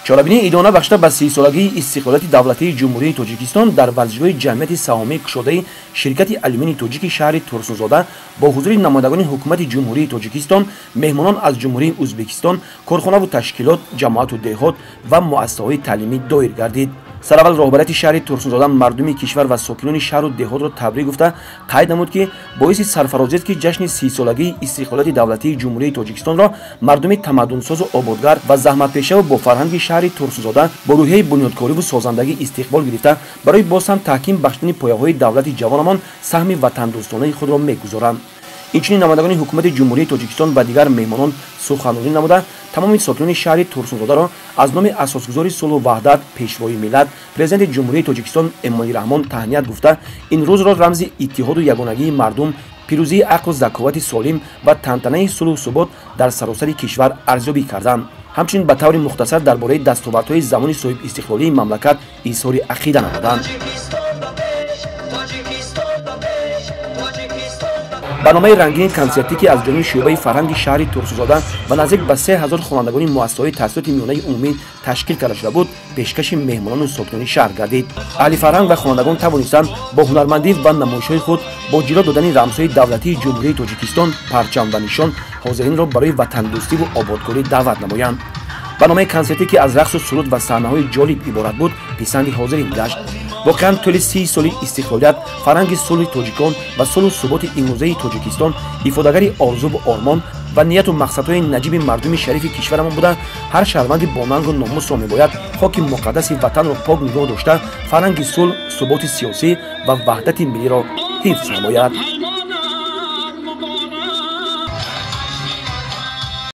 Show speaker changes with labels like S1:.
S1: Чорабинии идона бахшида ба 30-солагии истиқлолияти давлатии Ҷумҳурии Тоҷикистон дар варзишгоҳи ҷамъияти саҳомии кушодаи ширкати алюминии тоҷики шаҳри Турсунзода бо ҳузури намояндагони ҳукумати Ҷумҳурии Тоҷикистон, меҳмонон аз Ҷумҳурии Ӯзбекистон, корхонаву ташкилот, ҷамоату деҳот ва муассисаҳои таълимӣ доир гардид. Сараввал роҳбарияти шаҳри Турсунзода мардуми кишвар ва сокинони шаҳру деҳотро табрик гуфта, қайд намуд, ки боиси сарфарозист, ки ҷашни 30-солагии истиқлолияти давлатии Ҷумҳурии Тоҷикистонро мардуми тамаддунсозу ободгар ва заҳматпешаву бо фарҳанги шаҳри Турсунзода бо рӯҳияи бунёдкориву созандагӣ истиқбол гирифта, барои боз ҳам таҳким бахшидани пояҳои давлати ҷавонамон саҳми ватандӯстонаи худро мегузоранд. Инчунин намояндагони ҳукумати Ҷумҳурии Тоҷикистон ва дигар меҳмонон суханронӣ намуда, тамоми сокинони шаҳри Турсунзодаро аз номи асосгузори сулҳу ваҳдат, Пешвои миллат, Президенти Ҷумҳурии Тоҷикистон Эмомалӣ Раҳмон таҳният гуфта, ин рӯзро рамзи иттиҳоду ягонагии мардум, пирӯзии ақлу заковати солим ва тантанаи сулҳу субот дар саросари кишвар арзёбӣ карданд. Ҳамчунин ба таври мухтасар дар бораи дастовардҳои замони соҳибистиқлолии мамлакат изҳори ақида намуданд. Барномаи рангини консертӣ, ки аз ҷониби шӯъбаи фарҳанги шаҳри Турсунзода ва наздик ба 3000 хонандагони муассисаҳои таҳсилоти миёнаи умумӣ ташкил карда шуда буд, пешкаши меҳмонону сокинони шаҳр гардид. Аҳли фарҳанг ва хонандагон тавонистанд бо ҳунармандӣ ва намоишҳои худ бо ҷило додани рамзҳои давлатии Ҷумҳурии Тоҷикистон, парчам ва нишон ҳозиринро барои ватандӯстиву ободкорӣ даъват намоянд. Барномаи консертӣ, ки аз рақсу суруд ва саҳнаҳои ҷолиб иборат буд, писанди ҳозирин гашт. Воқеан, тӯли 30 соли истиқлолият фарҳанги сулҳи тоҷикон ва сулҳу суботи имрӯзаи Тоҷикистон ифодагари орзуву ормон ва нияту мақсадҳои наҷиби мардуми шарифи кишварамон буда, ҳар шаҳрванди бонангу номусро мебояд хоки муқаддаси ватанро пок нигоҳ дошта, фарҳанги сулҳ, суботи сиёсӣ ва ваҳдати миллиро ҳифз намояд.